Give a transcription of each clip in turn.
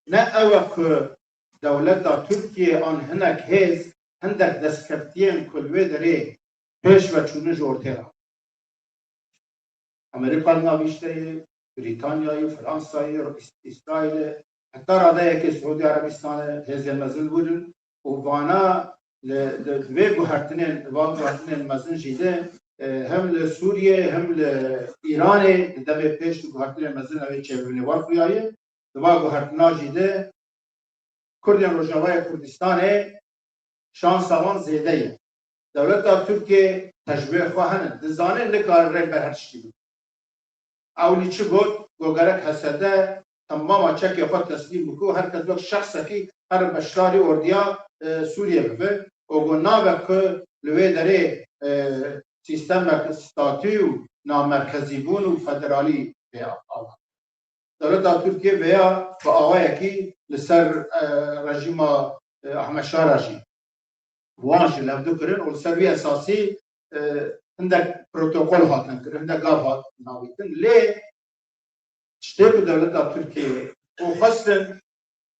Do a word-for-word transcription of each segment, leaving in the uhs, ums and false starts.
Ne ew e ku dewleta Tirkiyê an hinek hêz, hindek destkeftiyên ku li wê derê pêş ve çûne ji ortê re. Amerîka li nav îşte ye, Brîtanyayê, Fransayê, Îs-, Îsraîlê, heta radeyekê Siûdî Erebistanê hêzên mezin bûrin û vana li, li, di vê guhertinên, van guhertinên mezin jî de, e, hem li Sûriyê hem li Îranê di demê pêş di guhertinên mezin ew ê çêbibîne. Wan xuyaye, di va guhertina jî de Kurdên Rojavayê Kurdistanê şansa wan zêde ye. Dewleta Tirkiyê tecrûbeyê xwe hene. Dizane nikare rê ber her tiştî bike. Ewlî çi got? Got gerek H S D temama çekê xwe teslîm bike û her kes wek şexsekî here beşdarî ordiya, e, Sûriyê bibe. Û got nabe ku li wê derê, e, sîstemek statû û namerkezîbûn û federalî pê ava. Dewleta Tirkiyê vêya bi awayekî li ser, e, rejîma, e, Ahmed Şara jî wan jî levdû kirin û li ser vî esasî, e, hindek protokol hatin kirin, hindek gav hat navîtin. Lê tiştê ku dewleta Tirkiyê û xwestin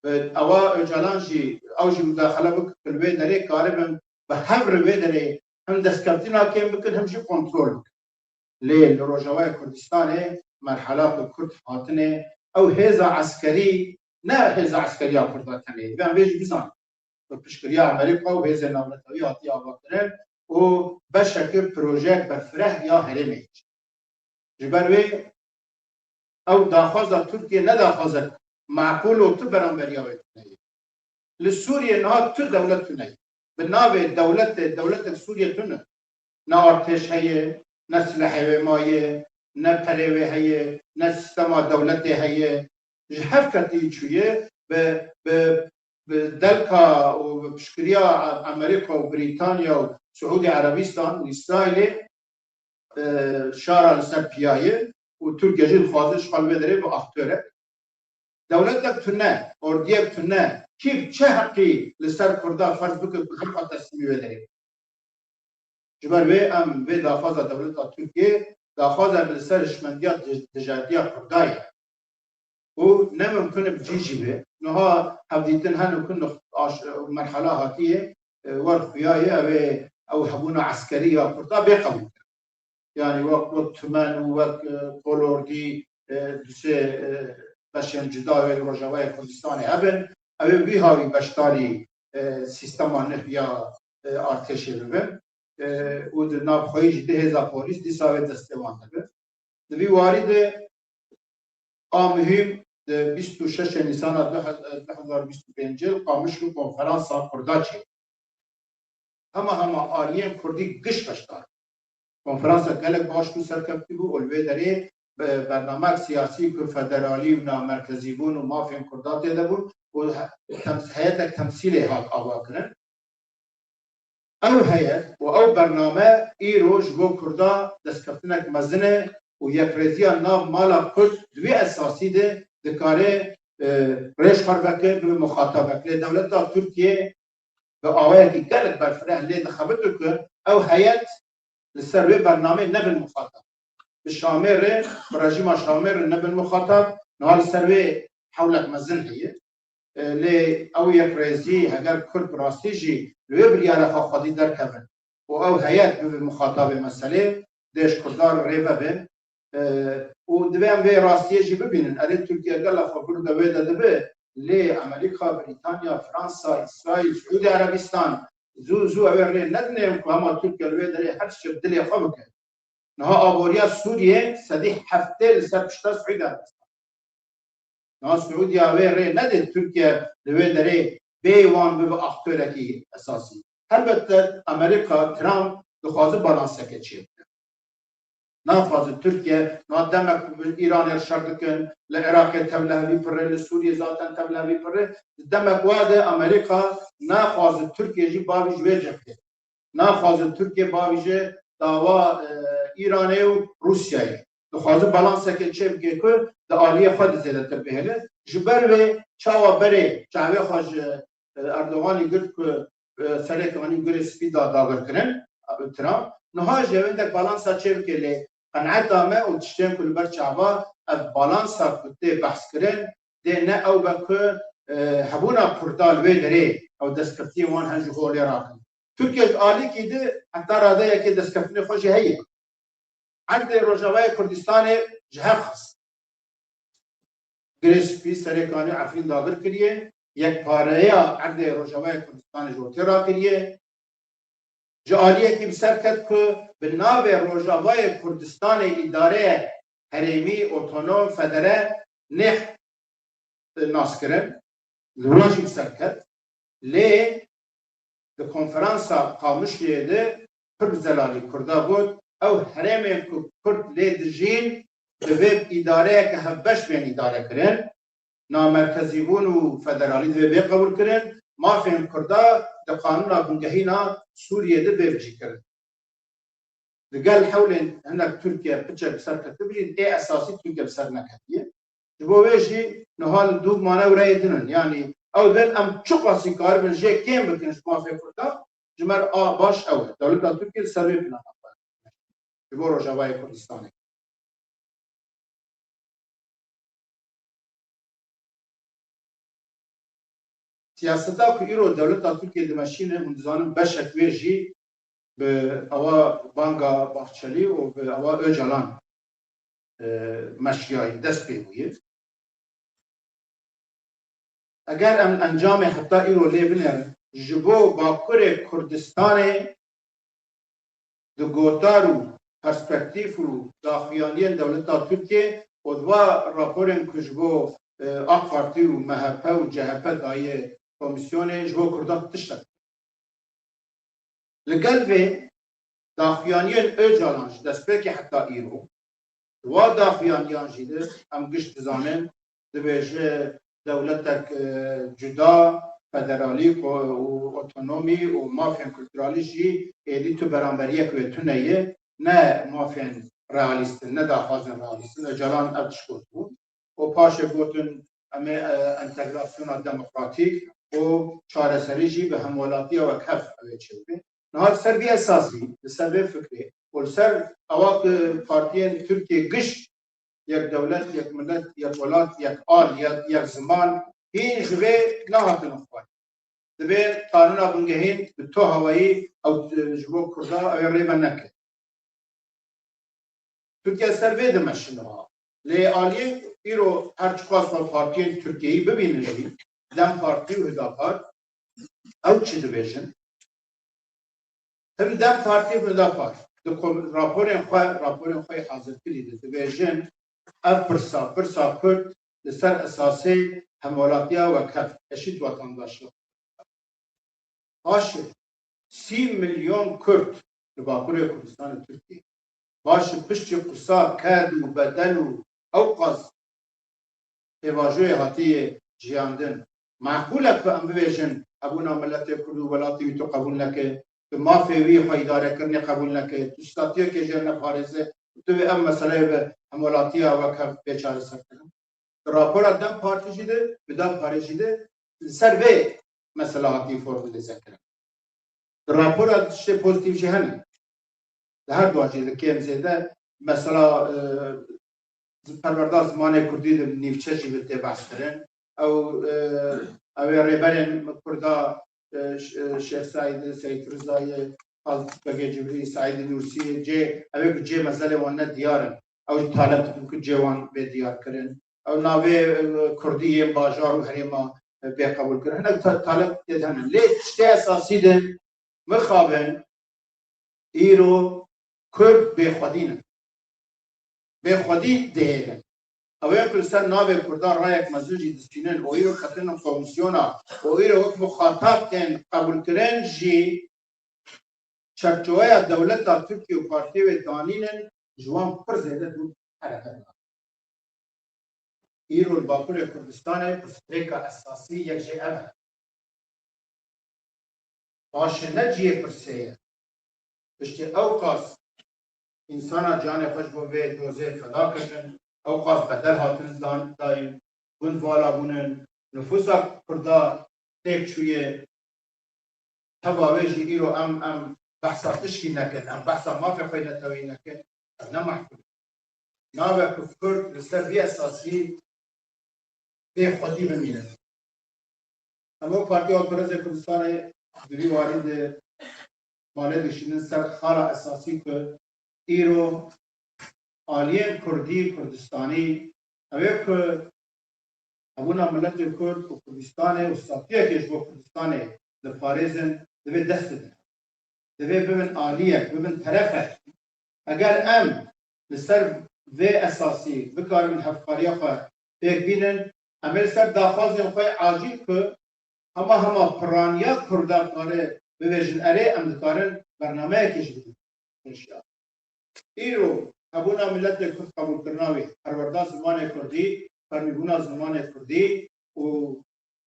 bi ewa Ocalan jî, ew jî mudaxele bike, ku li wê derê karibin bi hev re wê derê him destkeftina kêm bikin, him jî kontrol bikin. Lê li Rojavayê Kurdistanê merhela ku Kurd hatine, ew hêza eskerî, ne hêza eskeriya Kurda tenê, em vê jî bizanin. Bi piştgiriya Amerîka û hêzên navnetewî hatiye avakirin û beşeke projeyek berfireh ya herêmê ye. Ji ber wê ew daxwaza Tirkiyê ne daxwazek maqûl û tu beramberiya wê tune ye. Li Sûriyê niha tu dewlet tune ye. Bi navê dewletê, dewletek Sûriyê tune. Ne artêş heye, ne silehê wê maye, ne perê wê heye, ne sîstema dewletê heye. Ji hev ketî çûye bi, bi, bi delka û bi piştgiriya Amerîka û Brîtanya û Siûdî Erebistan û Îsraîlê, e, şara li ser piya ye û Tirkiye jî dixwaze ji xwe li vê derê bi aktorek. Dewletek tune, ordiyek tune, kî bi çi heqî li ser Kurda ferz bike ku her xwe teslîmî wê derê? Ji ber wê em vê daxwaza dewleta Tirkiyê daxwazek li ser hişmendiya di-, dijartiya Kurda ye. Û ne mimkun e bi cî jî be. Niha hevdîtin hene ku nux-, aş-, merhala hatiye, e, wer xuya ye, ew ê, ew hebûna eskerî ya Kurda bê qebûl kirin. Yanî wek, wek Tumen û wek, e, Kolordî, e, du sê, e, beşên cuda wê li Rojavayê Kurdistanê hebin, ew ê wî hawî beşdarî, e, sîstema nuh ya, e, artêşê bibin. E, û di nav xwe yî jî di hêza polîs dîsa wê destê wan dibe. Di vî warî de a muhîm di bîst û şeş Nîsana du hezar bîst û pêncê li Qamişlo konferansa Kurda çêbû. Hema hema aliyên Kurdî giş beşdar bûn. Konferansa gelek baş bû, serkeftî bû û li wê derê be-, bernamek siyasî ku federalî û namerkezîbûn û mafên Kurda tê de bûn û he-, tems-, heyetek temsîlê hat avakirin. Ew heyet û ew bername îro ji bo Kurda destkeftinek mezin e û yekrêziya nav mala Kurd di vî esasî de dikare, e, rêj xwe veke, bibe muxatabek. Lê dewleta Tirkiyê bi awayekî gelek berfireh lê dixebite ku ew heyet li ser wê bernameyê nebin muxatab. Bi Şamê re, bi rejîma Şamê re nebin muxatab. Niha li ser wê hewlek mezin heye. E, lê ew yekrêzî, heger Kurd bi rastî jî li wê biryara xwe xwedî derkevin û ew heyet bibe muxatabê meselê, dê ji Kurdan re rê vebe. E, û divê em vê rastiyê jî bibînin. Erê, Tirkiye gela xwe girûde wê de dibe, lê Amerîka, Brîtanya, Fransa, Îsraîl, Siûdî Erebistan zû zû ew ê rê nedinê ku hema Tirkiye li wê derê her tiştê bi dilê xwe bike. Niha aboriya Sûriyê sedî heftê li ser pişta Siûdî Erebistan. Niha Siûdiya wê rê nede Tirkiye li wê derê bê wan bibe aktorekî esasî. Helbette Amerîka, Trump dixwaze balanseke çêbike. Naxwaze Tirkiye, niha demek bi Îranê re şer dikin, li Iraqê tevlihevî pir e, li Sûriyê zaten tevlihevî pir e. Di demek wa de Amerîka naxwaze Tirkiye jî bavê ji wê cebhê. Naxwaze Tirkiye bavêje dawa, e, Îranê û Rûsyayê. Dixwaze balanseke çêbike ku di aliyê xwe de zêdetir bihêle. Ji ber wê çawa berê çavê xwe ji, e, Erdoganî girt ku, e, serê kanî gurê spî da dagirkirin, e, Trump. Niha jî ew hindek balansa çêbike lê qenaeta me û tiştên ku li ber çava ev balansa ku tê behs kirin, dê ne ew be ku e, hebûna Kurda li wê derê ew destkeftiyên wan hen ji holê rakin. Tirkiye ji alîkî di heta radeyekê destkeftinê xwe jî heye. Erdê Rojavayê Kurdistanê ji hev xist. Girê Spî serê kanê Efrîn dagir kiriye, yekpareya erdê Rojavayê Kurdistanê ji ortê rakiriye. Ji aliyekî bi ser ket ku bi navê Rojavayê Kurdistanê îdareyek herêmî, otonom, federe nêx naskirin. Li wina jî bi ser ket. Lê di konferansa Qamişliyê de pir bi zelalî Kurda got, ew herêmên ku Kurd lê dijîn, divê bi îdareyeke hevbeş bên îdare kirin. Namerkezîbûn û federalî divê bê qebûlkirin. Mafên Kurda di Qanûna Bingehîna Sûriyê de bê bicîkirin. Digel hewlên hinek Tirkiye piçek bi ser ketibû jî, ê esasî Tirkiye bi ser neketiye. Ji bo wê jî niha li dû mane û reyê din in. Yanî ew dibên em çiqasî karibin jê kêm bikin ji mafê Kurdan, ji me re a baş ew e. Dewleta Tirkiye li ser vê plana xwe ji bo Rojavayê Kurdistanê. Siyaseta ku îro dewleta Tirkiye dimeşîne, hûn dizanin beşek wê jî bi awa banga Bahçelî û bi awa Ocalan, e, meşiyayî, dest pê bûye. Eger em encamê heta îro lê binêrin, ji bo Bakurê Kurdistanê di gotar û perspektîf û daxuyaniyên dewleta Tirkiye û di va raporên ku ji bo, e, AK Partî û MHP û CHP daye komîsyonê, ji bo Kurdan tiştek. Li gel vê daxuyaniyên Ocalan ji destpêkê heta îro, di wa daxuyaniyan jî de em giş dizanin, dibêje dewletek, e, cuda, federalî, ko-, û otonomî û mafên kulturalî jî êdî tu beramberiyek wê tune ye, ne mafên realîst in, ne daxwazên realîst in. Ocalan ev tişt gotibû. Û paşê gotin, em ê, e, entegrasyona demokratîk û çareserî jî bi hemwelatiya wekhev ew ê çêbibe. Niha li ser vî esasî, li ser vê fikrê û li ser ewa ku partiyên Tirkiye giş yek dewlet, yek milet, yek welat, yek al, yek, yek ziman, hîn ji vê nehatin xwar. Divê qanûna bingehîn bi tu hawayî ew, e, ji bo Kurda ew ê rê ve neke. Tirkiye ser vê dimeşin niha. Lê aliyê îro her çiqas me partiyên Tirkiyeyî bibînin jî, DEM Partî û Hüdapar, ew çi dibêjin? Him DEM Partî û Hüdapar di kom-, raporên xwe, raporên xwe yê hazirkirî de dibêjin, ev pirsa, pirsa Kurd li ser esasê hemwelatiya wekhev, eşît vatandaşlık. Paşê sî milyon Kurd li Bakurê Kurdistanê Tirkiyê. Paşê piştî qursa ked û bedel û ewqas pêvajoyê hatiye ciyandin. Maqûl e ku em bibêjin, hebûna miletê Kurd û welatê wî tu qebûl neke, tu mafê wî xwe îdarekirinê qebûl neke, tu statuyekê jê neparêze, tu vê ev meseleyê bi hemwelatiya wekhev bê çareserkirin. Di rapora DEM Partî jî de, bi DEM Partî jî de li ser vê mesela hatî formulîze kirin. Di rapora tiştê pozîtîf jî hene. Li her duan jî li kêm zêde mesela, e, zi-, perwerda zimanê kurdî li nîvçe jî bi tê behs kirin. Ew, e, ew ê rêberên kurda, e, Ş-, e, Şêx Seîdê, Seyîd Rizayê, Xalid Begê Cibrî, Seîdê Nûrsî, cê, ew ê ku cê mezelê wan ne diyar in. Ew jî taleb dikin ku cê wan bê diyar kirin. Ew navê, e, kurdî yên bajar û herêma, e, bê qebûl kirin. Hinek ta-, taleb tê de hene. Lê tiştê esasî de mixabin îro Kurd bêxwedî ne. Bêxwedî dihêlin. Ew ê ku li ser navê Kurdan rayek mezin jî distînin û îro ketinin komîsyona û îro wek muxatab tên qebûlkirin jî çerçoveya dewleta Tirkiye û partiyê wê danînin ji wan pir zêde dûr hereket nakin. Îro li Bakurê Kurdistanê pirsgirêka esasî yek jê ev e. Paşê ne cihê pirsê ye. Piştî ewqas însana canê xwe ji bo vê dozê feda kirin, ewqas bedel hatin dan, dayîn, gund vala bûnin, nifûsa Kurda têk çûye, teva wê jî îro em, em behsa tişkî nekin, em behsa mafê xwe neteweyî nekin, ev ne mehkûl e. Nabe ku Kurd li ser vî esasî bê xwedî bimîne. Em wek Partiya Kurezê Kurdistanê di vî warî de malê dişînin ser xala esasî ku îro aliyên Kurdî, Kurdistanî, ew ê ku hebûna miletê Kurd û Kurdistanê û statuyekê ji bo Kurdistanê diparêzin, divê dest bidin. Divê bibin aliyek, bibin terefek. Eger em li ser vê esasî bikarin hevkariya xwe pêk bînin, em ê li ser daxwazên xwe acîl ku hema hema piraniya Kurda kare bibêjin, erê, em dikarin bernameyekê jî bidin pêşiya. Îro hebûna miletê Kurd qebûlkirina wê, perwerda zimanê Kurdî, fermîbûna zimanê Kurdî û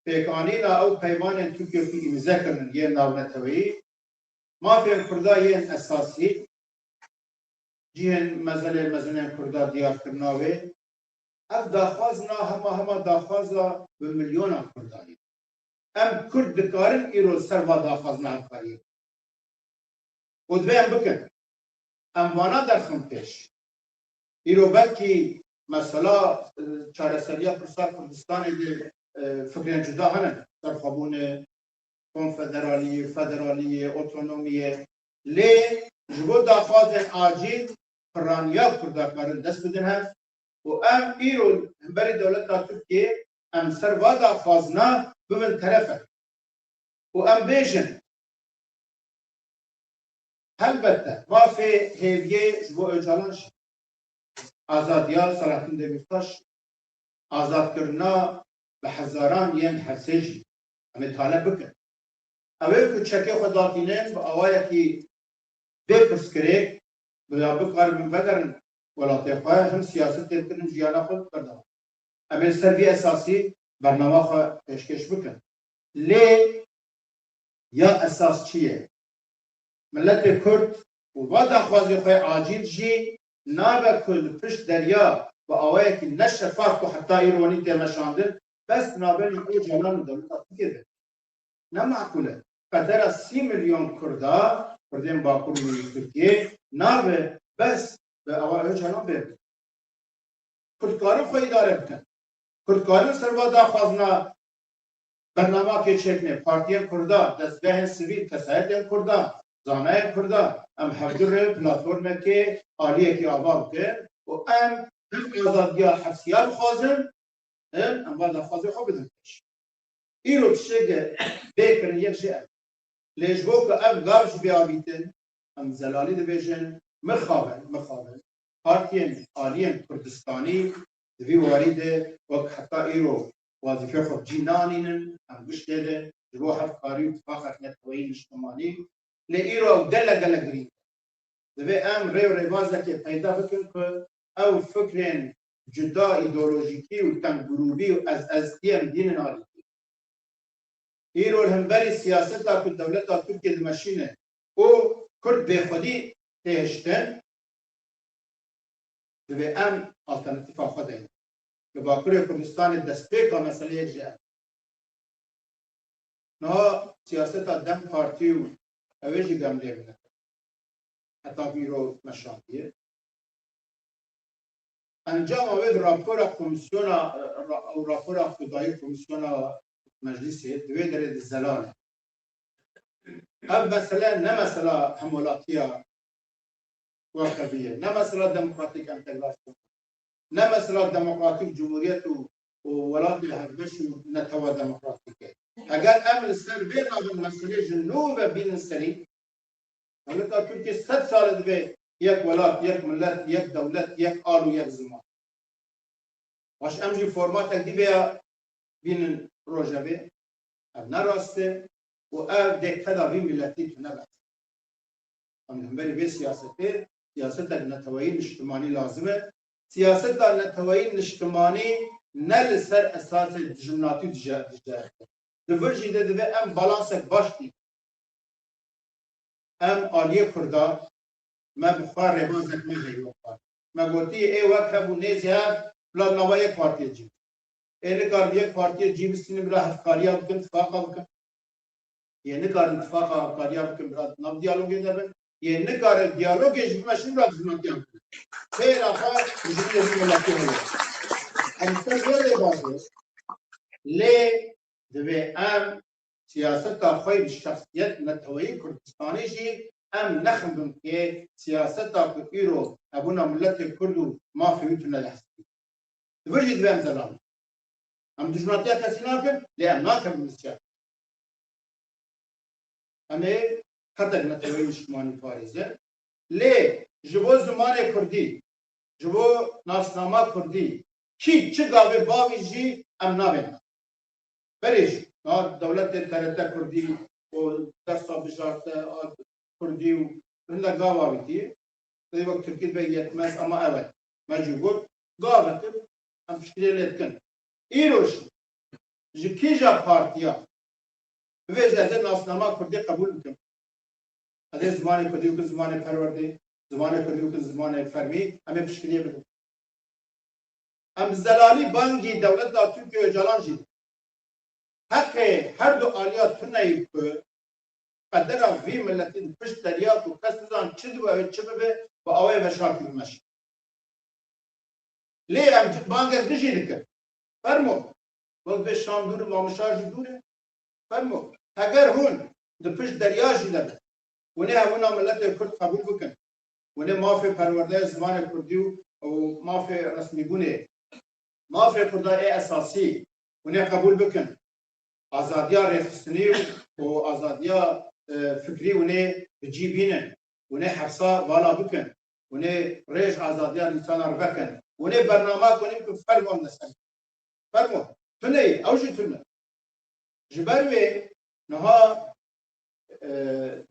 pêkanîna ew peymanên Tirkiye ku îmze kirinin yên navneteweyî, mafên Kurda yên esasî, cihên mezelê mezinên Kurda diyarkirina wê, ev daxwazina hema hema daxwaza bi milyonan Kurdan e. Em Kurd dikarin îro ser va daxwazina hevkariyê û divê em bikin. Em vana derxin pêş. Îro belkî mesela, e, çareseriya pirsa Kurdistanê de, e, fikrên cuda hene. Serxwebûnê, konfederaliyê, federaliyê, otonomiyê. Lê ji bo daxwazên acîl piraniya Kurda karin dest bidin hev û em îro hemberî dewleta Tirkiyê em ser va daxwazina bibin terefek. Û em bêjin, helbette, mafê hêviyê ji bo Ocalan jî. Azadiya Selahattin Demirtaş, azadkirina bi hezaran yên hepsê jî. Em ê taleb bikin. Ew ê ku çekê xwe datînin bi awayekî bê pirsgirêk, bila bikaribin vegerin welatê xwe, him siyasetê bikin, him jiyana xwe berdewam. Em ê li ser vî esasî bernama xwe pêşkêş bikin. Lê ya esas çi ye? Miletê Kurd û va daxwazê xwe acîl jî nabe ku li pişt derya bi awayekî ne şefaf ku heta îro wanî tê meşandin, bes navbeyna Ocalan û dewleta Tirkiyê de. Ne makul e. Qedera sî milyon Kurda, Kurdên Bakur û Tirkiyê, nabe bes bi awa Ocalan bê. Kurd karin xwe îdare bikin. Kurd karin ser va daxwazina bernamakê çêkinê, partiyên Kurda, destgehên sivîl, kesayetên Kurda, zanayên Kurda, em hevdu rê platformekê aliyekî ava bikin û em him azadiya hepsiya bixwazin, him em va daxwazê xwe bidin pêş. Îro tiştê bê kirin yek jî ev. Lê ji bo ku ev gav jî bê avîtin, em zelalî dibêjin, mixabin, mixabin. Partiyên aliyên Kurdistanî di vî warî de wek heta îro wazîfê xwe bi cî nanînin, em giş tê de ji bo hevkarî û tifaqek neteweyî niştimanî. Lê îro ew gelek, gelek girîng e. Divê em rê û rêbazekê peyda bikin ku ew fikrên cuda îdeolojîkî û tenggrûbî û ez-ezkî em dînin alîkî. Îro li hemberî siyaseta ku dewleta Tirkiyê dimeşîne û Kurd bêxwedî tê hiştin, divê em alternatîfa xwe deynin. Li Bakurê Kurdistanê destpêka meseleyê jî ev. Niha siyaseta DEM Partî û ew ê jî dem lê bine. Heta vîro meşandiye. Encama wê di rapora komîsyona, ra-, ew rapora xwedayî komîsyona meclîsê di wê derê di zelal e. Ev mesele ne mesela hemwelatiya wekevî ye, ne mesela demokratîk entegrasyon, ne mesela demokratîk cumhuriyet û, û welatê hevbeş û netewa demokratîk e. Eger em li ser vê navin meselê ji nû ve bînin serî, dewleta Tirkiyê sed sal e divê yek welat, yek milet, yek dewlet, yek al û yek ziman. Baş em jî formatek dî vêya bînin rojevê. Ev ne rast e û ev dê keda vî miletî tune be. Em li hemberî vê siyasetê, siyasetek neteweyî niştimanî lazim e. Siyaseta neteweyî niştimanî ne li ser esasê dijminatî dije-, dijere. Di vir jî de divê em balansek baş dî. Em aliyê Kurda, me bi xwe rêbazek me heye wek parti. Me gotiye ê wek hev û nêzî hev bila di nava yek partiyê cî bikin. Ê nikarin yek partiyê cî bistînin bila hevkariya bikin, tifaqa bikin. Yê nikarin tifaqa hevkariya bikin bila di nav diyalogê de bin. Yê nikarin diyalogê jî bimeşin bila dijminatiyan bikin. Xêra xwe ji vî yekî welatî heye. Em ser vê rêbazê lê Divê em siyaseta xwe bi şexsiyet neteweyî Kurdistanê jî em nexindin ki siyaseta ku îro hebûna miletê Kurd û mafê wî tune lehsî. Di vir jî divê em zelal bin. Em dijminatiya kesî nakin, lê em nakevin li siyaseta. Em ê qetek neteweyî niştimanî parêzin. Lê ji bo zimanê kurdî, ji bo nasnama kurdî, kî çi gavê bavî jî em nabên. Berê jî, niha dewletê T R T kurdî û dersa bijarte a kurdî û hinde gava wîtî, wek tirkî dibe yetmez ama evet. Me jî got, gavek e, em piştgiriyê lê dikin. Îro jî ji kîja partiya bibêje ez ê nasnama kurdî qebûl bikim. Ez ê zimanê kurdî bikim zimanê perwerdê, zimanê kurdî bikim zimanê fermî, em ê piştgiriyê bikin. Em bi zelalî bangî dewleta Tirkiye Ocalan jî dikin. Heqê her du aliya tune ye ku qedera vî miletî di pişt derya ku kes nizan çi dibe wê çi bibe, bi awê veşartî bimeşe. Lê em bangek dijî dikin. Fermo. Wek vê Şam dûr e, Mamişar jî dûr e. Fermo. Heger hûn di pişt derya jî de bin, hûn ê hebûna miletê Kurd qebûl bikin. Hûn ê mafê perwerdeya zimanê Kurdî û, û mafê resmîbûnê, mafê Kurda ê esasî, hûn ê qebûl bikin. Azadiya rêxistinî û azadiya, e, fikrî hûn ê bi cî bînin. Hûn ê hepsa vala bikin. Hûn ê rêj azadiya însanan vekin. Hûn ê bernama konî ku fermo em li ser. Fermo. Tune ye, ew jî tune. Ji ber wê niha, e,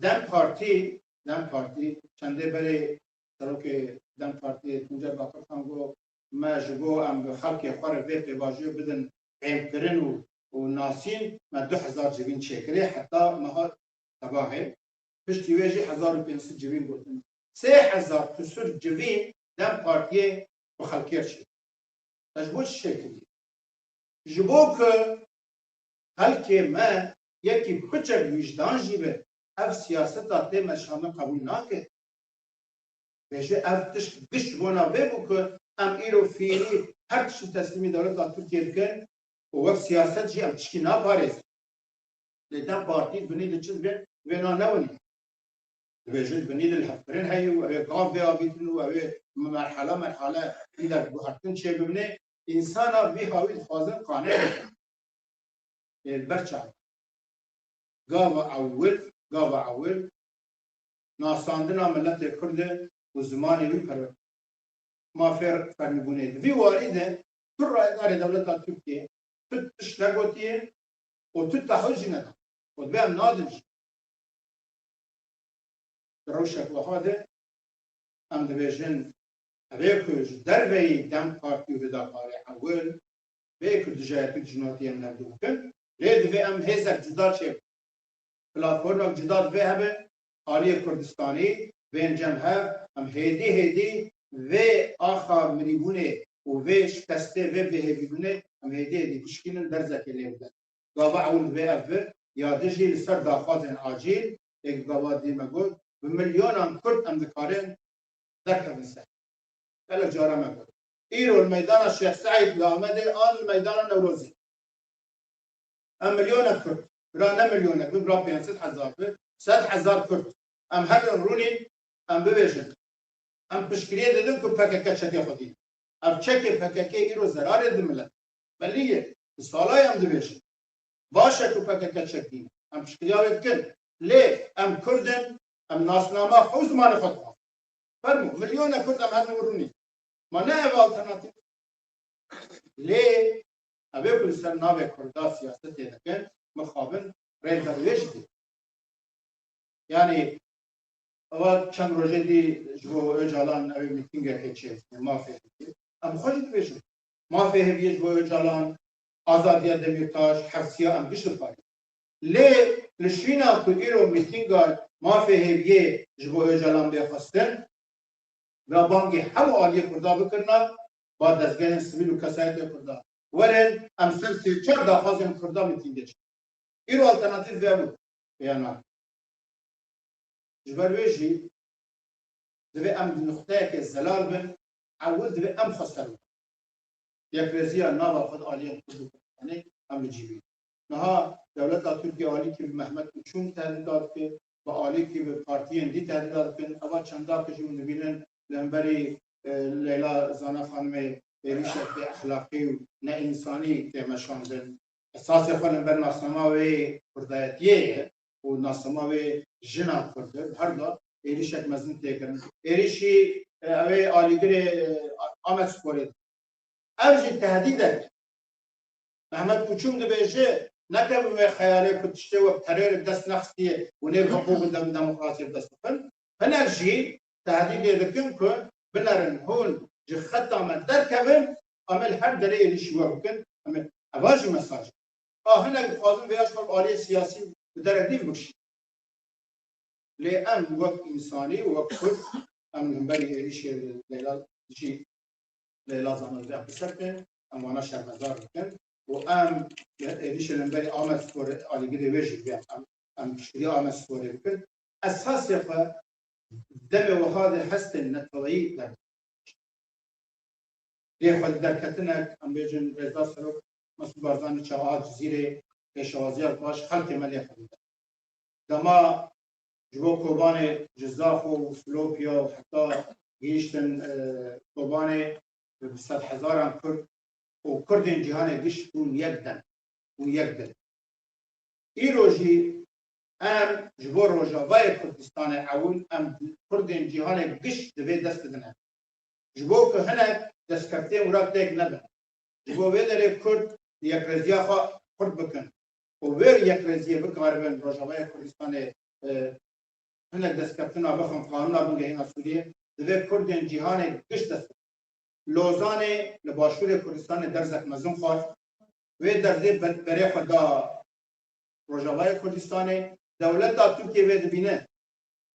DEM Partî, DEM Partî çendê berê serokê DEM Partiyê Tuncer Bakirxan got, me ji bo em bi xelkê xwe re vê pêvajoyê bidin hêvkirin û, û nasîn, me du hezar civîn çêkirê heta meha tebahê. Piştî wê jî hezar û pênc sed civîn gotin. Sê hezar kusur civîn DEM Partiyê bi xelkê re çêkir. Te ji bo çi çêkirî? Ji bo ku xelkê me yekî piçek wîjdan jî be, ev siyaseta tê meşandin qebûl nake. Bêje ev tişt giş bona vê bû ku em îro fîrî her tiştî teslîmî dewleta Tirkiyê dikin û wek siyaset jî em tişkî naparêzin. Lê DEM Partî binî li çi dibê? Vêna newinî. Dibêjin binî li hevkirin heye û ew ê gav vê avîtin û ew ê merhale merhale hînek guhertin çêbibinê. Însana vî hawî dixwazin qane bikin. Ê, li ber çav. Gava ewil, gava ewil nasandina miletê Kurd e û zimanê wî perwer. Mafê fermîbûnê. Di vî warî de tu rayedarê dewleta Tirkiyê tu tişt negotiye û tu tahiz jî neda. Û divê em nadin jî. Di rewşek wiha de em dibêjin, ev ê ku ji derveyî DEM Partî û Hudaparê ewil, vê ku dijayetî dijminatiyê em hevdu bikin, lê divê em hêzek cuda çêbikin. Platformek cuda divê hebe, aliyê Kurdistanî bên cem hev, em hêdî hêdî vê axa mirîbûnê û vê şikestê, vê bêhêvîbûnê em hêdî hêdî bişkînin, derzekê lê bidin. Gava ewil divê ev bi, ya din jî li ser daxwazên acîl, ê gava dî me got, bi milyonan Kurd em dikarin derkevin ser. Gelek cara me got. Îro li meydana Şêx Seîd li Amedê an li meydana Newrozê. Em milyonek Kurd, bira ne milyonek bi, bira pênc sed hezar bi, sed hezar Kurd. Em herin rûnîn, em bibêjin. Em piştgiriyê didin ku P K K çekê xwe dîn. Ev çekê P K K îro zerarê di milet. Belî ye, bi sala ye em dibêjin. Baş e ku P K K çek dîn. Em piştgiriya wê dikin. Lê em Kurd in, em nasnama xwe û zimanê xwe dixwazin. Fermo, milyonek Kurd em herin û rûnîn. Ma ne ev alternatîf? Lê ev ê ku li ser navê Kurda siyasetê dikin, mixabin rê ber wê jî dê. Yanî, eva çend rojê dî ji bo Ocalan ew ê mîtingekê çêbikî, mafê heviyê. Em xwe jî dibêjin. Mafê heviyê ji bo Ocalan, azadiya Demîrtaş, hevsiya em giş diparêzin. Lê li şûna ku îro mîtînga mafê hêviyê ji bo Ocalan bê xwestin, ve bangê hemû aliyê Kurda bikirina, ba dezgehên sivîl û kesayetê Kurda. Werin em ser sê çar daxwazên Kurda mîtîngê çêkin. Îro alternatîf vê bû, pêya nake. Ji ber wê jî divê em di nuqteyekê zelal bin, ewil divê em xwe ser bixin. Yekrêziya nava xwe di aliyên Kurd û Kurdistanê em bi cî bînin. Niha dewleta Tirkiye alîkî bi Mehmet Uçum tehdîda dike, bi alîkî bi partiyên dî tehdîda dikin. Eva çendakî jî hûn dibînin li hemberî, e, Leyla Zana Xanimê êrîşek bê exlaqî û ne însanî tê meşandin. Esasê xwe li hember nasnama wê kurdayetiyê ye û nasnama wê jina kurd e. Her da êrîşek mezin tê kirin. Êrîşî, e, ew ê alîgirê, e, Amedsporê. Ev jî tehdîdek. Mehmet Uçum dibêje, nekevin wê xeyalê ku tiştê wek terorê dest nexistiye û nê bi hiqûq û dem-, demokrasiyê bi dest bixin. Hinek jî tehdîdê dikin ku binerin hûn ji xeta me derkevin, em ê li her derê êrîşî we bikin. Em ê, eva jî mesaj e. A hinek dixwazin vê ya ji xwe bi aliyê siyasî bi derek dî bikişînin. Lê em wek însanî û wek Kurd, em li hemberî êrîşê Leyla jî Leyla Zana Zîya qise bikin, em wana şermezar bikin û em êrîşê li hemberî Amedsporê, alîgirê wê jî bikin, em, em piştgiriya Amedsporê bikin. Esasê xwe demê wiha de hestên neteweyî derdikevin. Lê xwe li derketinek, em bêjin, Rêzdar Serok Mesûd Barzanî çawa Cizîrê pêşewaziya baş xelkê me lê xwe dide. Dema ji bo Kobanê ji Zaxo û Silopya û heta gihîştin, e, Kobanê bi sedhezaran Kurd û Kurdên cîhanê giş bûn yek dem, bûn yek dil. Îro jî em ji bo Rojavayê Kurdistanê ewil em Kurdên cîhanê giş divê dest bidin hev. Ji bo ku hinek destkeftiyên wira têk nebin. Ji bo vê derê Kurd yekrêziya xwe xurt bikin û wê yekrêziyê bikaribin Rojavayê Kurdistanê, e, hinek destkeftina bixin qanûna bingehîna Sûriyê, divê Kurdên cîhanê giş dest bidin. Lozanê li başûrê Kurdistanê derzek mezin xwar. Wê derzê be-, berê xwe da Rojavayê Kurdistanê. Dewleta Tirkiye vê dibîne.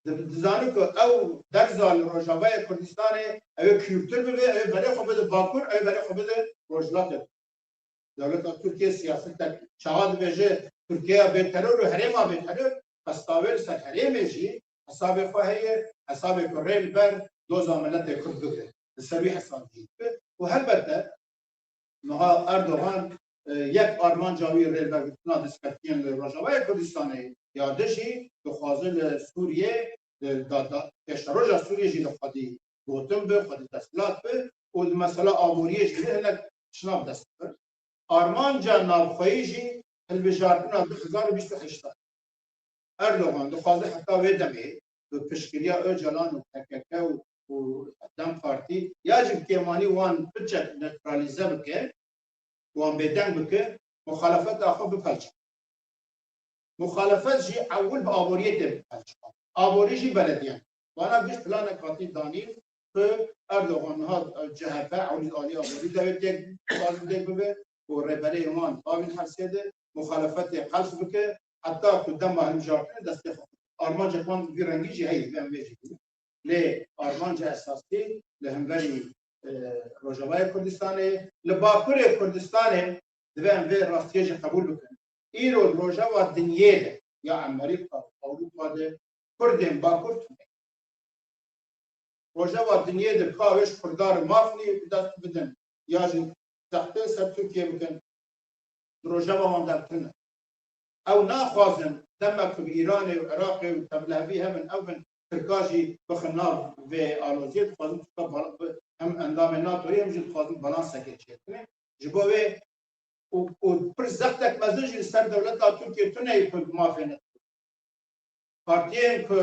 Di-, dizane ku ew derza li Rojavayê Kurdistanê ew ê kûrtir bibe, ew ê berê xwe bide Bakur, ew ê berê xwe bide Rojhilatê. Dewleta Tirkiye siyasetek çawa dibêje Tirkiyeya bêteror û herêma bêteror, qesta wê li ser herêmê jî hesabê xwe heye, hesabê ku rê li ber doza miletê Kurd bibe. Li ser wî hesab jî dibe. Û helbete niha Erdogan, e, yek armanca wî rêvebergirtina destkeftiyên li Rojavayê Kurdistanê ya din jî dixwaze li Sûriyê, li da, da, pêşeroja Sûriyê jî li xwedî gotin bi, xwedî desthilat bi û di mesela aboriyê jî hinek tiştna bi dest bixin. Armanca navxweyî jî hilbijartina du hezar û bîst û heşt e. Erdogan dixwaze heta wê demê bi piştgiriya Ocalan û P K K û, û DEM Partî ya jî bi kêmanî wan biçe neutralîze bike, wan bêdeng bike, muxalefeta xwe bipelçe. Muxalefet jî ewil bi aboriyê tê bipelçiyan. Aborî jî belediyan. Vana giş planek hatî danîn ku Erdogan niha C H P ewil alî aborî de wê têk, dixwazin têk bibe û rêberê wan bavîn hepsê de muxalefetê qels bike, heta ku dema hilbijartinê destê xwe. Armancek wan vî rengî jî heye, em vê jî bînin. Lê armanca esasî li hemberî, e, Rojavayê Kurdistanê, li Bakurê Kurdistanê divê em vê rastiyê jî qebûl bikin. Îro li rojeva dinyê de, ya Amerîka, Ewropa de Kurdên Bakur tune. Rojeva dinyê de ka wê ji Kurdan re maf nî bi dest bidin, ya jî zextê ser Tirkiye bikin, di rojeva wan de tune. Ew naxwazin dema ku bi Îranê û Iraqê û tevlihevî hebin, ew bin Tirka jî bixin nav vê aloziyê, dixwazin Tirka bal-, bi-, hem endamê NATOyê hem jî dixwazin balansekê çêbikine. Ji bo wê û, û pir zextek mezin jî li ser dewleta Tirkiye tune ye ku bi mafê ne. Partiyên ku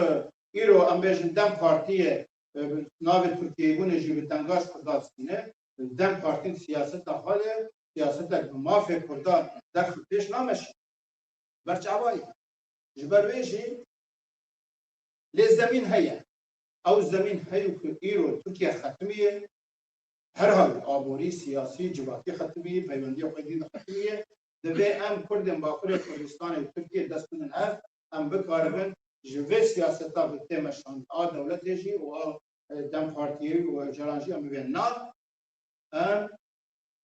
îro em bêjin DEM Partiyê, e, navê Tirkiyeyîbûnê jî bi tengaş Kurda distîne, DEM Partî di siyaseta xwe de siyasetek bi mafê Kurda derxin pêş nameşe. Ber çawa ye? Ji ber wê jî lê zemîn heye. Ew zemîn heye ku îro Tirkiye xetimiye, herhal aborî, siyasî, civakî xetimiye, peywendiya xwe dî de xetimiye. Divê em Kurdên Bakurê Kurdistanê û Tirkiye dest bidin hev, em bikaribin ji vê siyaseta bi tê meşandin a dewletê jî û a, e, DEM Partiyê û Ocalan jî em bibên nav. Em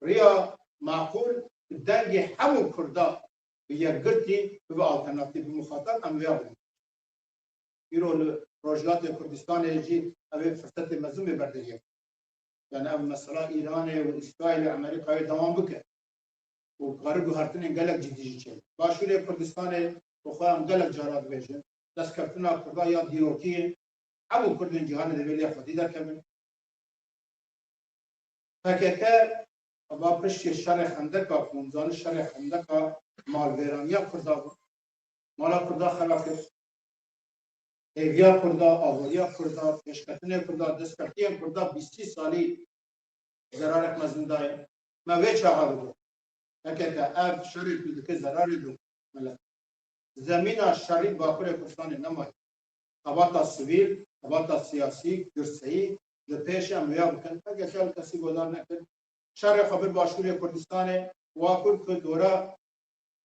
riya maqûl bi dengê hemû Kurda bi yekgirtî bibe alternatîf, bi muxatab em vêya bidin. Îro li Rojhilatê Kurdistanê jî ev ê firsetê mezin bê berdêriyê. Yani ev mesela Îranê û Îsraîlê, Amerîkayê dewam bike. Û kare guhertinên gelek cidî jî çêbe. Başûrê Kurdistanê, ku xwe em gelek cara dibêjin, destkeftina Kurda ya dîrokî ye. Hemû Kurdên cîhanê divê lê xwedî derkevin. P K K va piştî şerê Xendeka, ku hûn zanin şerê Xendeka malvêraniya Kurda bû. Mala Kurda xera kir. Hêviya Kurda, avoriya Kurda, pêşketinê Kurda, destkeftiyên Kurda bîstî salî zerarek mezin daye. Me vê çaxa digot. P K K ev şerê ku dike zerarê do milet. Zemîna şerî Bakurê Kurdistanê nemaye. Xebata sivîl, xebata siyasî, girseyî, li pêş em wêya bikin. P K K li kesî godar nekir. Şerê xwe bir Başûrê Kurdistanê, wa kur ku dora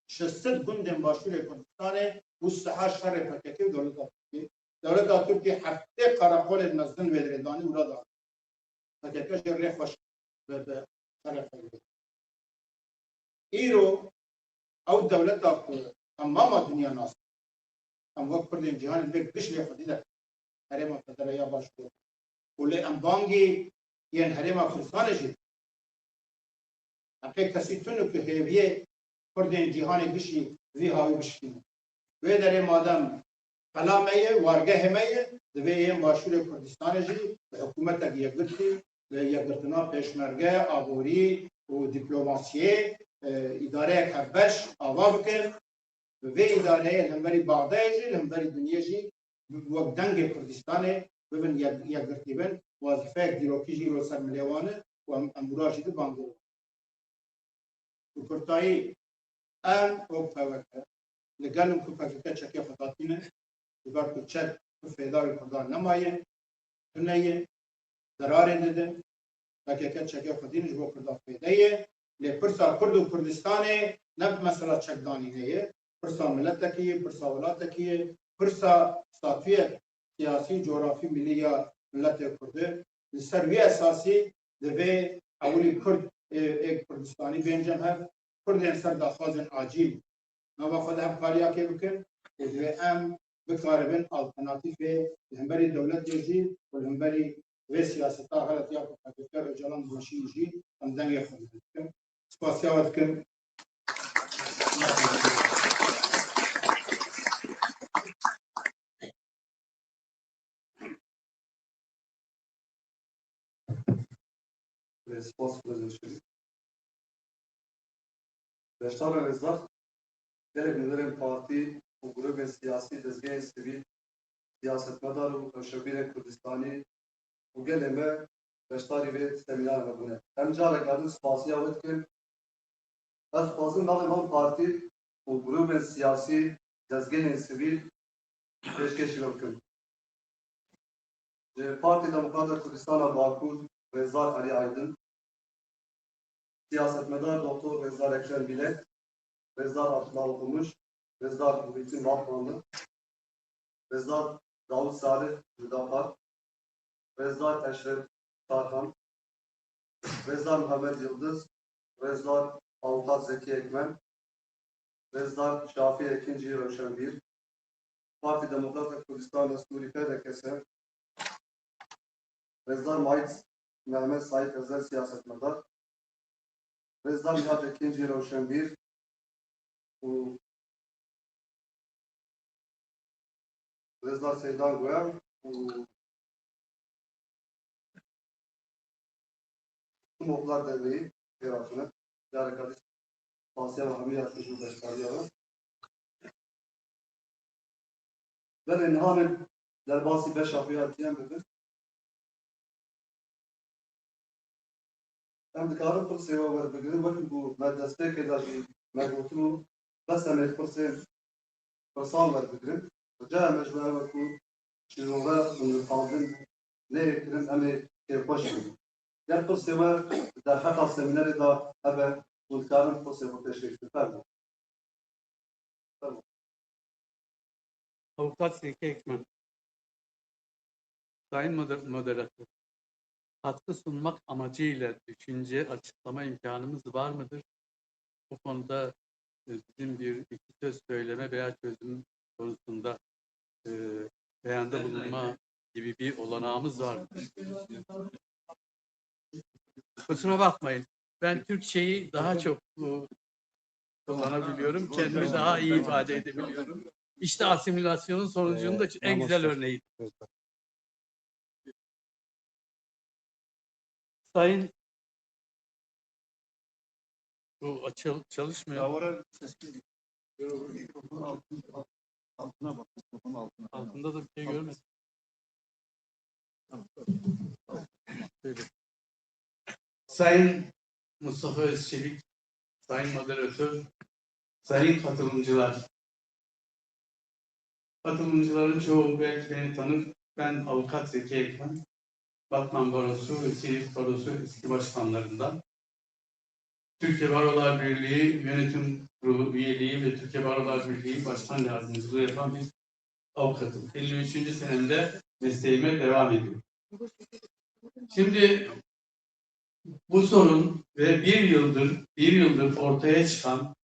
şeş sed gundên Başûrê Kurdistanê û siha şerê P K K û dewleta Tirkiyê. Dewleta Tirkiyê heftê qereqolên mezin wê dirê danî û rada P K K jê rê xweş bi, bi şerê xwe dike. Îro ew dewleta ku temama dinya nas, em wek Kurdên cîhanê divê giş lê xwedî derxin. Herêma Federe ya Başûrê. Û lê em bangî yên Herêma Kurdistanê jî dikin. Em pê kesî tune ku hêviyê Kurdên cîhanê gişî vî hawî bişkînin. Wê derê madem qela me ye, wargehê me ye, divê yên Başûrê Kurdistanê jî bi hikûmetek yekgirtî, bi yekgirtina pêşmerge, aborî û dîplomasiyê, e, îdareyek hevbeş ava bikin. Bi vê îdareyê li hemberî Baxdayê jî, li hemberî dinyê jî bi, wek dengê Kurdistanê bibin yek, yekgirtî bin. Wezîfeyek dîrokî jî îro ser milê wan e û em, em wira jî di bangor. Bi kurtayî, em û P K K li gel in ku P K K çekê xwe datîne, ji ber ku çek bi fêda wî Kurdan nemaye, tune ye, zerarê dide. P K K çekê xwe dîn ji bo Kurda fêde ye. Lê pirsa Kurd û Kurdistanê ne bi mesela çekdanînê ye. Pirsa miletekî ye, pirsa welatekî ye, pirsa statuyek siyasî, cografî, milî ya miletê Kurd e. Li ser wî esasî divê ewilî Kurd ê, ê Kurdistanî bên cem hev, Kurdên ser daxwazên acîl nava xwe de hevkariyakê bikin û divê em bikaribin alternatîfê li hemberî dewletê jî û li hemberî vê siyaseta xelet ya ku P K K Ocalan dimeşînin jî em dengê xwe bikin. Spasiya we dikim. Spas, Rêzê Şerîf. Beşdar ve Rêzdar, gelek liderên partî û grûbên siyasî, dezgehên sivîl, siyasetmedar û rewşenbîrên Kurdistanî û gelê me beşdarî vê semînara me bûne. Em careke din spasiya we dikin. Ez dixwazim navê van partî û grûbên siyasî, dezgehên sivîl pêşkêşî we bikim. Ji Partî Demokrata Kurdistana Bakur, Rêzdar Elî Aydin, siyasetmedar Doktor Rêzdar Ekrem Bilek, Rêzdar Abdullah Okumuş, Rêzdar Muhittin Batmanlı, Rêzdar Davut Salih Hüdapar, Rêzdar Eşref Tarhan, Rêzdar Muhammed Yıldız, Rêzdar Avukat Zeki Ekmen, Rêzdar Şafî Ekincî, rewşenbîr, Partî Demokrata Kurdistan Destûrî P D K S, Rêzdar Mait Mehmet Said Ezel, siyasetmedar, Rêzdar Nihat Ekincî, rewşenbîr û Rêzdar Seydan Goyan û Tim Oklar Derneği pê hatine. Careke dî spasiya we hemî ya tijî û beşdariya we. Belê, niha em derbasî beşa xwe ya dî em bibin. Em dikarin pirsê we werbigirin, wekî ku me destpêkê de jî me gotibû, bes em ê pirsên, pirsan werbigirin. Rica me ji we ew e ku şîrove û nirxandin neyê kirin, em ê kêfxweş bin. Ger pirsê we di derheqa semînerê de hebe, hûn dikarin pirsê xwe pêşkêş bikin. Fermo. Fermo. Avukat Zeki Ekmen. Sayın moder-, Moderator, katkı sunmak amacıyla düşünce açıklama imkanımız var mıdır? Bu konuda, e, bizim bir iki söz söyleme veya çözüm konusunda, e, beyanda bulunma gibi bir olanağımız var mıdır? Kusura bakmayın. Ben Türkçeyi daha çok, bu kullanabiliyorum, kendimi daha iyi ifade edebiliyorum. İşte asimilasyonun sonucunun da en güzel örneği. Sayın, bu açıl çalışmıyor. Davara ses geliyor. Mikrofonun altına, altına bak, mikrofonun altına. Altında da bir şey görmedim. Tamam, tamam. Tamam, şöyle. Sayın Mustafa Özçelik, Sayın Moderatör, sayın katılımcılar. Katılımcıların çoğu belki beni tanır. Ben avukat Zeki Ekmen. Batman Barosu ve Silivri Barosu eski başkanlarından. Türkiye Barolar Birliği Yönetim Kurulu üyeliği ve Türkiye Barolar Birliği Başkan Yardımcılığı yapan bir avukatım. Elli üçüncü senemde mesleğime devam ediyorum. Şimdi bu sorun ve bir yıldır, bir yıldır ortaya çıkan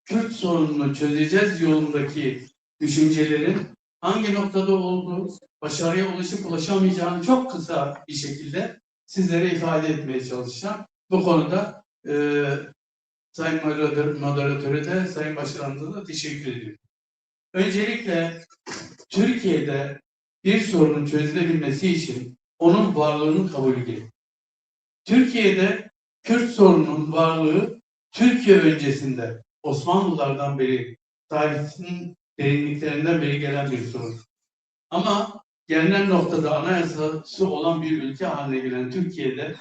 Kürt sorununu çözeceğiz yolundaki düşüncelerin hangi noktada olduğu, başarıya ulaşıp ulaşamayacağını çok kısa bir şekilde sizlere ifade etmeye çalışacağım. Bu konuda, e, Sayın Moderatöre de, Sayın Başkanımıza da teşekkür ediyorum. Öncelikle Türkiye'de bir sorunun çözülebilmesi için onun varlığının kabulü gerekir. Türkiye'de Kürt sorununun varlığı Türkiye öncesinde Osmanlılardan beri, tarihinin derinliklerinden beri gelen bir sorun. Ama gelinen noktada anayasası olan bir ülke haline gelen Türkiye'de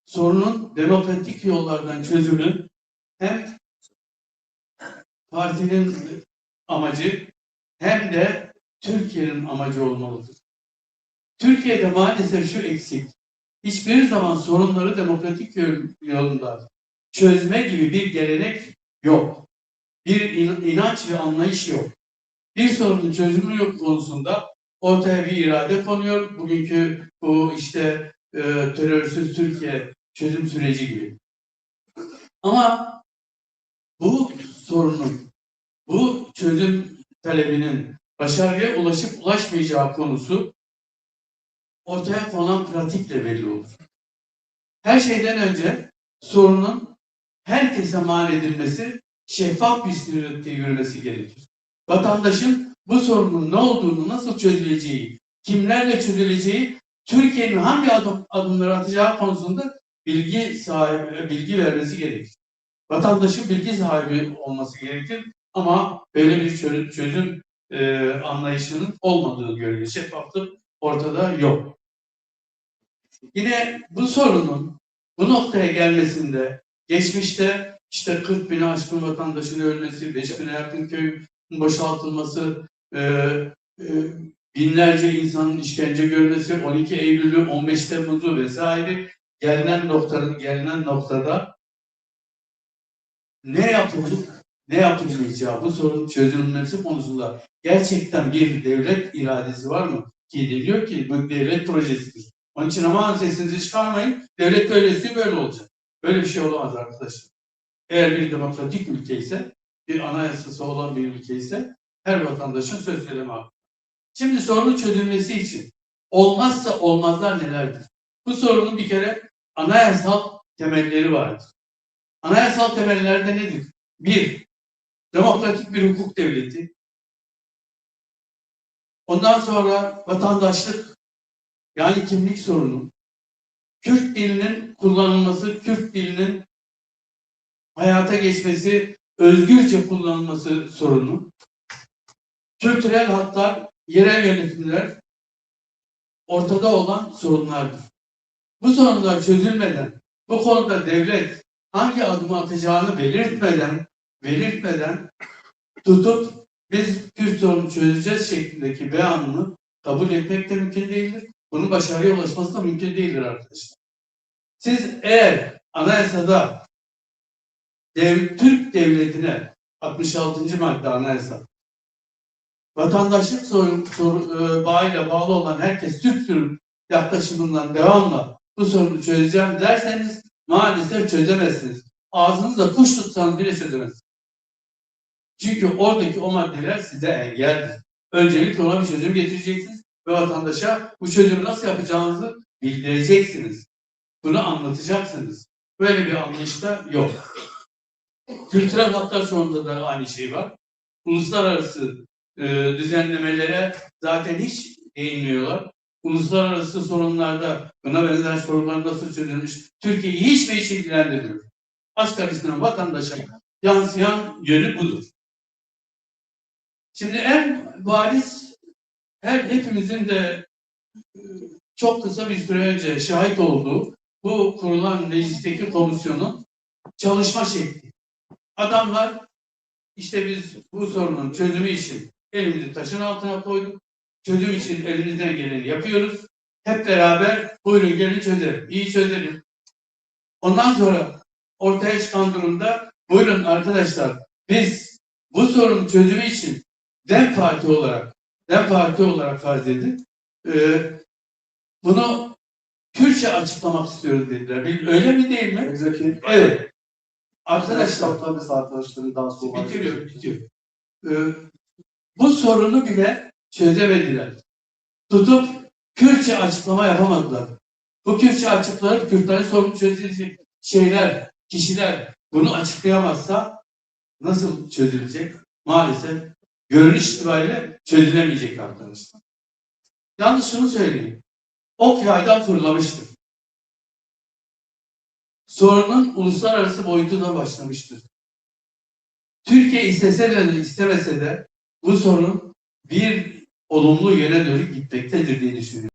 sorunun demokratik yollardan çözümü hem partinin amacı hem de Türkiye'nin amacı olmalıdır. Türkiye'de maalesef şu eksik. Hiçbir zaman sorunları demokratik yol-, yolunda çözme gibi bir gelenek yok. Bir in-, inanç ve anlayış yok. Bir sorunun çözümü yok konusunda ortaya bir irade konuyor. Bugünkü bu işte, e, terörsüz Türkiye çözüm süreci gibi. Ama bu sorunun, bu çözüm talebinin başarıya ulaşıp ulaşmayacağı konusu ortaya konan pratikle belli olur. Her şeyden önce sorunun herkese mal edilmesi, şeffaf bir süreçte yürümesi gerekir. Vatandaşın bu sorunun ne olduğunu, nasıl çözüleceği, kimlerle çözüleceği, Türkiye'nin hangi adım, adımları atacağı konusunda bilgi sahibi, bilgi vermesi gerekir. Vatandaşın bilgi sahibi olması gerekir. Ama böyle bir çö-, çözüm, e, anlayışının olmadığı görülüyor. Şeffaflık ortada yok. Yine bu sorunun bu noktaya gelmesinde geçmişte işte kırk bini aşkın vatandaşın ölmesi, beş bine yakın köyün boşaltılması, e, e, binlerce insanın işkence görmesi, on iki Eylül'ü, on beş Temmuz'u vesaire gelinen noktanın, gelinen noktada ne yapıldı, ne yapılmayacağı, bu sorunun çözülmesi konusunda gerçekten bir devlet iradesi var mı? Ki deniyor ki bu devlet projesidir. Onun için aman sesinizi çıkarmayın, devlet projesi böyle olacak. Böyle bir şey olamaz arkadaşlar. Eğer bir demokratik ülke ise, bir anayasası olan bir ülke ise her vatandaşın söz söyleme hakkı. Şimdi sorunun çözülmesi için olmazsa olmazlar nelerdir? Bu sorunun bir kere anayasal temelleri vardır. Anayasal temellerde nedir? Bir, demokratik bir hukuk devleti. Ondan sonra vatandaşlık, yani kimlik sorunu. Kürt dilinin kullanılması, Kürt dilinin hayata geçmesi, özgürce kullanılması sorunu. Kültürel haklar, yerel yönetimler ortada olan sorunlardır. Bu sorunlar çözülmeden, bu konuda devlet hangi adımı atacağını belirtmeden, belirtmeden tutup biz Kürt sorunu çözeceğiz şeklindeki beyanını kabul etmek de mümkün değildir. Bunun başarıya ulaşması da mümkün değildir arkadaşlar. Siz eğer anayasada dev-, Türk devletine altmış altıncı madde anayasa, vatandaşlık soru, soru, e, bağıyla bağlı olan herkes Türktür yaklaşımından devamla bu sorunu çözeceğim derseniz maalesef çözemezsiniz. Ağzınızda kuş tutsanız bile çözemezsiniz. Çünkü oradaki o maddeler size engeldir. Öncelikle ona bir çözüm getireceksiniz ve vatandaşa bu çözümü nasıl yapacağınızı bildireceksiniz. Bunu anlatacaksınız. Böyle bir anlayış da yok. Kültürel haklar sorununda da aynı şey var. Uluslararası e, düzenlemelere zaten hiç değinmiyorlar. Uluslararası sorunlarda, buna benzer sorunlar nasıl çözülmüş, Türkiye'yi hiç ve hiç ilgilendirmiyor. Asgari sınır vatandaşa yansıyan yönü budur. Şimdi en bariz, her hepimizin de e, çok kısa bir süre önce şahit olduğu bu kurulan meclisteki komisyonun çalışma şekli. Adamlar işte biz bu sorunun çözümü için elimizi taşın altına koyduk. Çözüm için elimizden geleni yapıyoruz. Hep beraber buyurun gelin çözelim. İyi çözelim. Ondan sonra ortaya çıkan durumda buyurun arkadaşlar biz bu sorunun çözümü için DEM Parti olarak DEM Parti olarak farz edin. E, bunu Kürtçe açıklamak istiyoruz dediler. Bil- Öyle mi değil mi? Exactly. Evet. Arkadaşlar Tabii arkadaşların daha sonra bitiriyorum, bitiriyorum. E, bu sorunu bile çözemediler. Tutup Kürtçe açıklama yapamadılar. Bu Kürtçe açıklayıp Kürtlerin sorunu çözecek şeyler, kişiler bunu açıklayamazsa nasıl çözülecek? Maalesef görünüş itibariyle çözülemeyecek arkadaşlar. Yalnız şunu söyleyeyim. Ok yaydan fırlamıştır. Sorunun uluslararası boyutu da başlamıştır. Türkiye istese de istemese de bu sorun bir olumlu yöne doğru gitmektedir diye düşünüyorum.